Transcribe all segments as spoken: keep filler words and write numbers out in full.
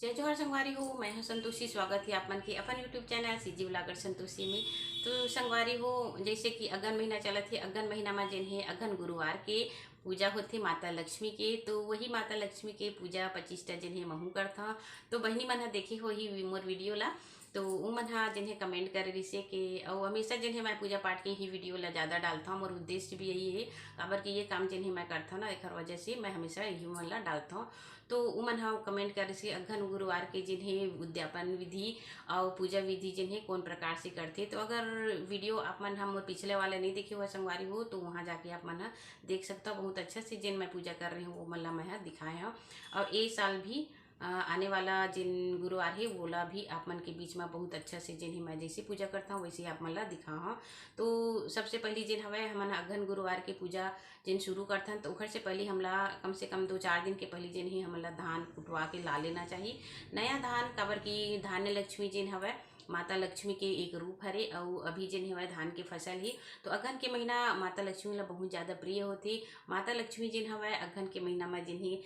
जय जोहार संगवारी हो, मैं हूं संतोषी। स्वागत है आप मन के अपन YouTube channel CG blogger Santoshi में। तो संगवारी हो, जैसे कि अगन महीना चलत है, अगन महीना में जेन है अगन गुरुवार के पूजा होथे माता लक्ष्मी के। तो वही माता लक्ष्मी के पूजा पच्चीस टा जेन है महू करथव। तो बहिनी मन ह देखे होही मोर वीडियो ला, तो उ मन ह जेन है कमेंट करे रिसे के, अउ हमेशा जेन है मैं पूजा पाठ के ही वीडियो ला ज़्यादा डालथव। मोर उद्देश्य भी यही है, काबर कि ये काम जेन है मैं करथव ना, एखर वजह से मैं हमेशा यही मन ला डालथव। तो उमन ह कमेंट करिस कि अगहन गुरुवार के जेन हे उद्यापन विधि अउ पूजा विधि जेन हे कौन प्रकार से करथे। तो अगर वीडियो आप मन ह मोर पिछले वाला नहीं देखे हुआ संगवारी हो, तो वहाँ जाके आप मन ह देख सकता हो। बहुत अच्छा से जेन मैं पूजा कर रही हूँ, वो मन ला मैं ह दिखाए हूँ। और ए साल भी अ, आने वाला जेन गुरुवार हे, वोला भी आप मन के बीच में बहुत अच्छा से जेन ही मैं जैसे पूजा करता हूँ, वैसे ही आप मन ला दिखा हूँ। तो सबसे पहली जेन हवय, हमन अगहन गुरुवार के पूजा जेन शुरू करथन, तो ओखर से पहले हमला कम से कम दो चार दिन के पहले जेन ही हमन ला धान कुटवा के ला लेना चाहिए, नया धान, काबर कि धान्य लक्ष्मी जेन हवय, माता लक्ष्मी के एक रूप हरे। अउ अभी जेन हवय धान के फसल ही, तो अगहन के महीना माता लक्ष्मी ला बहुत ज़्यादा प्रिय होथे। माता लक्ष्मी जेन हवय अगहन के महीना म जेन ही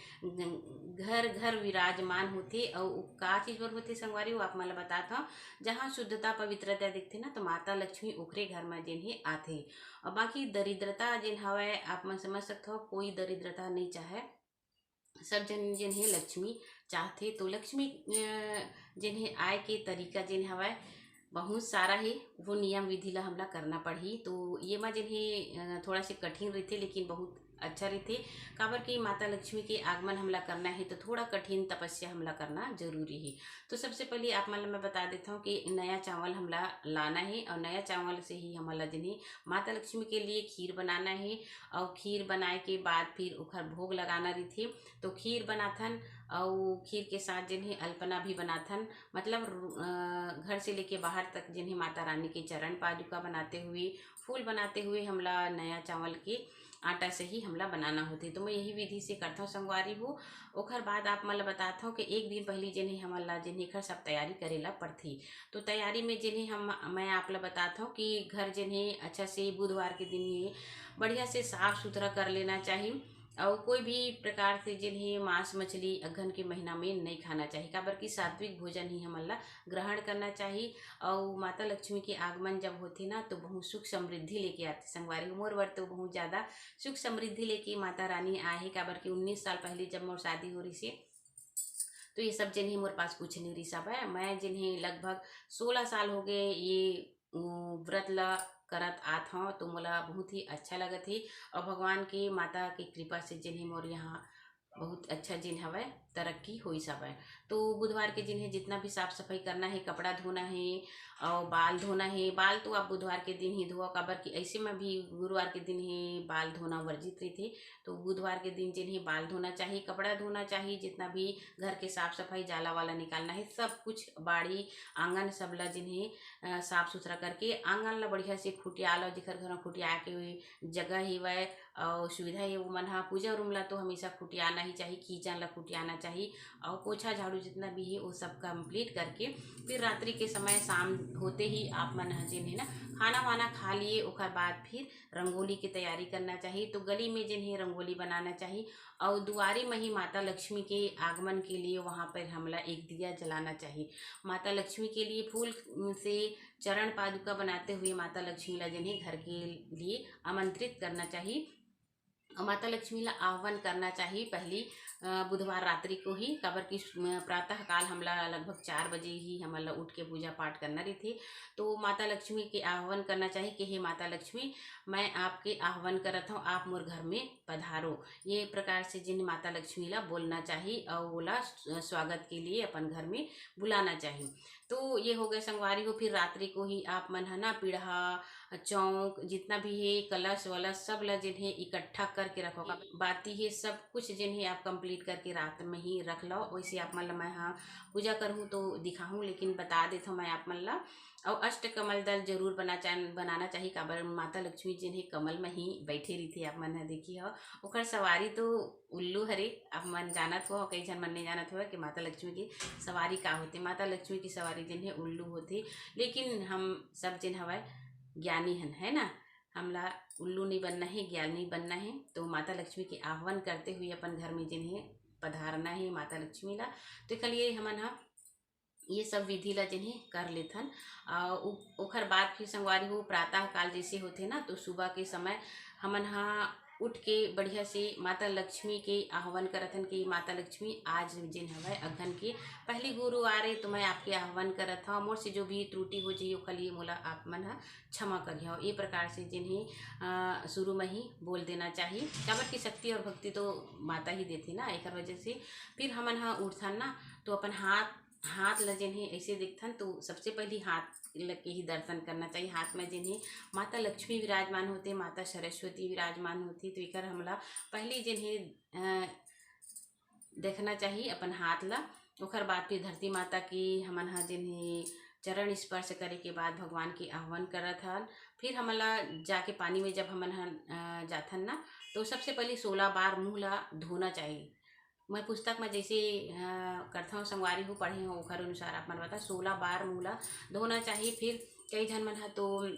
घर घर विराजमान होथे। अउ उ का चीज बर होथे संगवारी, वो आप मन ला बतात हव। जहाँ शुद्धता पवित्रता दिखथे ना, तो माता लक्ष्मी ओखरे घर म जेन ही आथे। और बाकी दरिद्रता जेन हवय, आप मन समझ सकत हव, कोई दरिद्रता नहीं चाहे, सब जन जेन हे लक्ष्मी चाहथे। तो लक्ष्मी अ, जेन हे आय के तरीका जेन हवय, बहुत सारा हे, वो नियम विधि ला हमला करना पड़ही। तो ये मा जेन हे अ, थोड़ा से कठिन रहिथे, लेकिन बहुत अच्छा रहिथे, काबर कि माता लक्ष्मी के आगमन हमला करना हे, तो थोड़ा कठिन तपस्या हमला करना जरूरी हे। तो सबसे पहले आप मन ला मैं बता देता हूँ कि नया चावल हमला लाना हे, और नया चावल से ही हमला जेन हे माता लक्ष्मी के लिए खीर बनाना हे, और खीर बनाए के बाद फिर ओखर भोग लगाना रहिथे। तो खीर बनाथन, और खीर के साथ जेन हे अल्पना भी बनाथन, मतलब अ, घर से लेके बाहर तक जेन हे माता रानी के चरण पादुका बनाते हुए, फूल बनाते हुए हमला नया चावल के आटा से ही हमला बनाना होथे। तो मैं यही विधि से करथव संगवारी हो। ओखर बाद आप मन ला बतात हव कि एक दिन पहली जेन हे हमन ला जेन हे एखर सब तैयारी करे ला पड़थे। तो तैयारी में जेन हे हम, मैं आप ला बतात हव कि घर जेन हे अच्छा से बुधवार के दिन हे बढ़िया से साफ सुथरा कर लेना चाही। और कोई भी प्रकार से जेन हे मांस मछली अगहन के महीना में नहीं खाना चाही, काबर कि सात्विक भोजन ही हमन ला ग्रहण करना चाही। और माता लक्ष्मी के आगमन जब होथे ना, तो बहुत सुख समृद्धि लेके आथे संगवारी। मोर बर तो बहुत ज़्यादा सुख समृद्धि लेके माता रानी आए हे, काबर कि उन्नीस साल पहले जब मोर शादी हो रही से, तो ये सब जेन हे मोर पास कुछ नहीं रहिस हवय। मैं जेन हे लगभग सोलह साल हो गए ये अ, व्रत ला करत आत हव, तो मोला बहुत ही अच्छा लगत हे। और भगवान के, माता के कृपा से जेन हे मोर यहाँ बहुत अच्छा जेन हवय, तरक्की होइस हवय। तो बुधवार के दिन हे, जितना भी साफ सफाई करना हे, कपड़ा धोना हे और बाल धोना हे। बाल तो आप बुधवार के दिन ही धोआ, काबर कि ऐसे में भी गुरुवार के दिन ही बाल धोना वर्जित रहिथे। तो बुधवार के दिन जेन हे बाल धोना चाही, कपड़ा धोना चाही, जितना भी घर के साफ सफाई, जाला वाला निकालना हे, सब कुछ, बाड़ी आंगन सब ला जेन हे अ, साफ सुथरा करके आंगन ला बढ़िया से खुटिया लो, जेकर घर में खुटिया के जगह हेवय और सुविधा हे, वो मन ह पूजा रूम ला तो हमेशा खुटियाना ही चाही, किचन ला खुटियाना चाही। और पोछा झाड़ू जितना भी हे, वो सब कंप्लीट करके फिर रात्रि के समय, शाम होते ही आप मन ह जेन हे ना, खाना वाना खा लिए, ओकर बाद फिर रंगोली की तैयारी करना चाही। तो गली में जेन हे रंगोली बनाना चाही और दुआरी में ही माता लक्ष्मी के आगमन के लिए वहाँ पर हमला एक दिया जलाना चाही। माता लक्ष्मी के लिए फूल से चरण पादुका बनाते हुए माता लक्ष्मी ला जेन हे घर के लिए आमंत्रित करना चाही। और माता लक्ष्मी ला आह्वान करना चाही पहली अ, बुधवार रात्रि को ही, काबर कि सु-, अ, प्रातः काल हमला लगभग चार बजे ही हमन ला उठ के पूजा पाठ करना रहिथे। तो माता लक्ष्मी के आह्वान करना चाही कि हे माता लक्ष्मी, मैं आपके आह्वान करत हूँ, आप मोर घर में पधारो। ये प्रकार से जेन माता लक्ष्मी ला बोलना चाही और ओला स्व-, स्वागत के लिए अपन घर में बुलाना चाही। तो ये हो गए संगवारी हो। फिर रात्रि को ही आप मन ह ना पीढ़ा, चौक, जितना भी हे, कलश वलश, सब ला जेन हे इकट्ठा करके रखो। का बाती हे, सब कुछ जेन हे आप कंप्लीट करके रात में ही रख लो। वैसे आप मन ला मैं ह पूजा करहूँ तो दिखाहूँ, लेकिन बता देत हूँ मैं आप मन ला। और अष्ट कमल दल जरूर बना चाह-, बनाना चाही, काबर माता लक्ष्मी जेन हे कमल में ही बैठे रहिथे। आप मन ह देखी हो, ओकर सवारी तो उल्लू हरे। आप मन जानत हो, कई झन मन नहीं जानत हो कि माता लक्ष्मी की सवारी का होथे। माता लक्ष्मी की सवारी जेन हे उल्लू होथे, लेकिन हम सब जेन हवय ज्ञानी हन, है ना, हमला उल्लू नहीं बनना है, ज्ञानी बनना है। तो माता लक्ष्मी के आह्वान करते हुए अपन घर में जेन हे पधारना हे माता लक्ष्मी ला। तो एकर लिए हमन ह ये सब विधि ला जेन हे कर लेथन। अउ उ-, ओखर बाद फिर संगवारी हो, प्रातः काल जैसे होथे ना, तो सुबह के समय हमन ह उठ के बढ़िया से माता लक्ष्मी के आह्वान करथन कि माता लक्ष्मी, आज जेन हवय अगहन के पहली गुरुवार ए, तो मैं आपके आह्वान करत हव, मोर से जो भी त्रुटि हो जाही, ओखर लिए मोला आप मन ह क्षमा करिहव। ये प्रकार से जेन हे, अ, शुरू में ही बोल देना चाहिए, काबर कि शक्ति और भक्ति तो माता ही देथे ना, एकर वजह से। फिर हमन ह उठथन ना, तो अपन हाथ, हाथ ल जेन हे ऐसे देखथन, तो सबसे पहली हाथ ल के ही दर्शन करना चाहिए। हाथ में जेन हे माता लक्ष्मी विराजमान होथे, माता सरस्वती विराजमान होथे, तो एकर हमला पहली जेन हे, अ, देखना चाहिए अपन हाथ ला। ओखर बाद फिर धरती माता की हमन ह जेन हे चरण स्पर्श करे के बाद भगवान के आह्वान करत हन। फिर हमन ला जाके पानी में जब हमन ह, अ, जाथन ना, तो सबसे पहले सोलह बार मुंह ला धोना चाहिए। मैं पुस्तक में जैसे, अ, करथव संगवारी हो, पढ़े हो, ओखर अनुसार आप मन बता, सोलह बार मुंह ला धोना चाहिए। फिर कई झन मन ह तो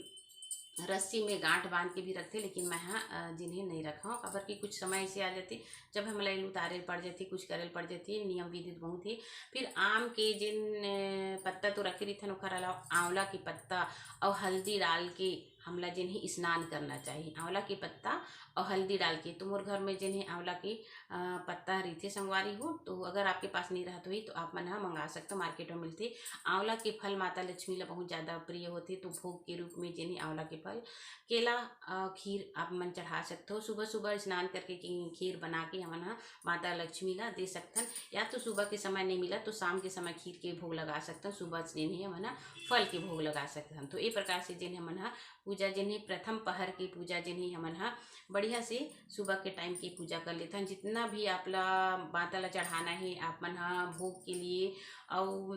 रस्सी में गांठ बांध के भी रखथे, लेकिन मैं ह, अ, जेन हे नहीं रखव, काबर कि कुछ समय ऐसे आ जाथे जब हमला एला उतारे ल पड़ जाथे, कुछ करे ल पड़ जाथे, नियम विधि तो बहुत हे। फिर आम के जेन, अ, पत्ता तो रखे रहिथन, ओखर अलावा आंवला के पत्ता अउ हल्दी डाल के हमला जेन हे स्नान करना चाहिए। आंवला के पत्ता अउ हल्दी डाल के, तो मोर घर में जेन हे आंवला के, अ, पत्ता रहिथे संगवारी हो, तो अगर आपके पास नहीं रहत होही तो आप मन ह मंगा सकथव, मार्केट में मिलथे। आंवला के फल माता लक्ष्मी ला बहुत ज्यादा प्रिय होथे, तो भोग के रूप में जेन हे आंवला के फल, केला, अ, खीर आप मन चढ़ा सकथव। सुबह सुबह स्नान करके के-, खीर बना के हमन ह माता लक्ष्मी ला दे सकथन, या तो सुबह के समय नहीं मिला तो शाम के समय खीर के भोग लगा सकथन। सुबह जेन हे हमन ह फल के भोग लगा सकथन। तो ये प्रकार से जेन हे हमन ह पूजा जेन हे प्रथम पहर की पूजा जेन हे हमन ह बढ़िया से सुबह के टाइम की पूजा कर लेथन। जितना भी आप ला माता ला चढ़ाना हे आप मन ह भोग के लिए, अउ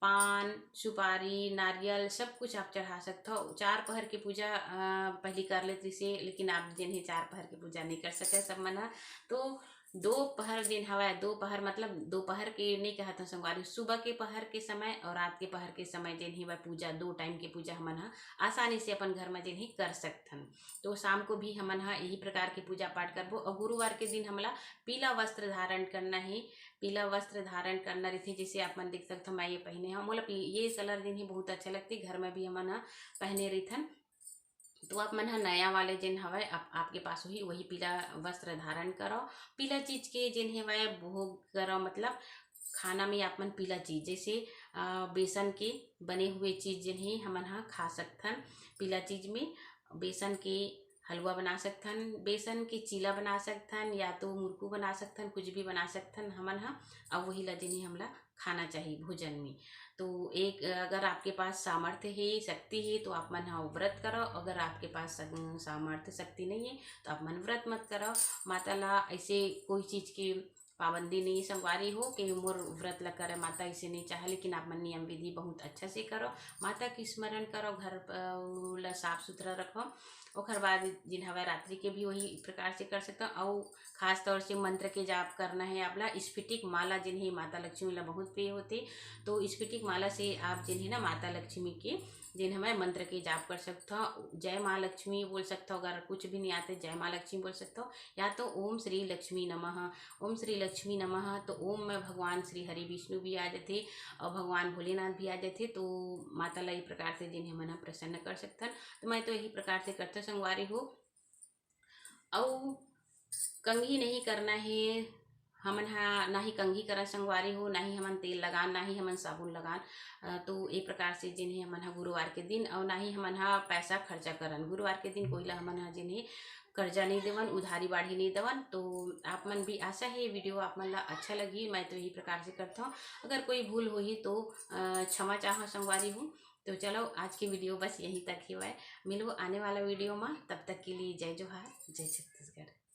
पान, सुपारी, नारियल सब कुछ आप चढ़ा सकथव। चार पहर के पूजा, अ, पहली कर लेत रिहिसे, लेकिन आप जेन हे चार पहर के पूजा नहीं कर सके सब मन ह। तो दो पहर जेन हवय, दो पहर मतलब दोपहर के नहीं कहत हन संगवारी, सुबह के पहर के समय और रात के पहर के समय जेन हे वह पूजा, दो टाइम के पूजा हमन ह आसानी से अपन घर में जेन हे कर सकथन। तो शाम को भी हमन ह यही प्रकार के पूजा पाठ करबो। और गुरुवार के दिन हमला पीला वस्त्र धारण करना हे। पीला वस्त्र धारण करना रहिथे, जैसे आप मन देख सकथव, मैं ये पहने हव, मोला पी-, ये कलर जेन हे बहुत अच्छा लगथे, घर में भी हमन ह पहने रहिथन। तो आप मन ह नया वाले जेन हवय, आप, आपके पास होही, वही पीला वस्त्र धारण करव। पीला चीज के जेन हवय भोग करव, मतलब खाना में आप मन पीला चीज, जैसे, अ, बेसन के बने हुए चीज जेन हे हमन ह खा सकथन। पीला चीज में बेसन के हलवा बना सकथन, बेसन के चीला बना सकथन, या तो मुरकू बना सकथन, कुछ भी बना सकथन हमन ह। अब वही ला जेन हे हमला खाना चाहिए भोजन में। तो एक, अगर आपके पास सामर्थ्य हे, शक्ति हे, तो आप मन ह व्रत करव। अगर आपके पास सक-, सामर्थ्य, शक्ति नहीं हे, तो आप मन व्रत मत करव। माता ला ऐसे कोई चीज के पाबंदी नहीं संगवारी हो कि मोर व्रत ला करे माता, ऐसे नहीं चाहे, लेकिन आप मन नियम विधि बहुत अच्छा से करव। माता के स्मरण करव, घर, अ, ला साफ सुथरा रखव। ओखर बाद जिन हवय रात्रि के भी वही प्रकार से कर सकथव। अउ खास तौर से मंत्र के जाप करना हे आप ला। स्फटिक माला जेन हे माता लक्ष्मी ला बहुत प्रिय होथे, तो स्फटिक माला से आप जेन हे ना माता लक्ष्मी के जेन हवय मंत्र के जाप कर सकथव। जय माँ लक्ष्मी बोल सकथव, अगर कुछ भी नहीं आते जय माँ लक्ष्मी बोल सकथव, या तो ओम श्री लक्ष्मी नमः, ओम श्री लक्ष्मी नमः। तो ओम में भगवान श्री हरि विष्णु भी आ जाथे और भगवान भोलेनाथ भी आ जाथे, तो माता ला ये प्रकार से जेन हे हमन ह प्रसन्न कर सकथन। तो मैं तो यही प्रकार से करथव संगवारी हो। अउ कंघी नहीं करना हे, हमन ह ना ही कंघी करन संगवारी हो, ना ही हमन तेल लगान, ना ही हमन साबुन लगान। अ, तो ए प्रकार से जेन हे हमन ह गुरुवार के दिन, अउ ना ही हमन ह पैसा खर्चा करन। गुरुवार के दिन कोई ला हमन ह जेन हे कर्जा नहीं देवन, उधारी बाढ़ी नहीं देवन। तो आप मन भी, आशा हे ये वीडियो आप मन ला अच्छा लगही। मैं तो यही प्रकार से करथव, अगर कोई भूल होही तो, अ, क्षमा चाहव संगवारी हो। तो चलो, आज के वीडियो बस यहीं तक ही हवय। मिलबो आने वाला वीडियो मा, तब तक के लिए जय जोहार, जय छत्तीसगढ़।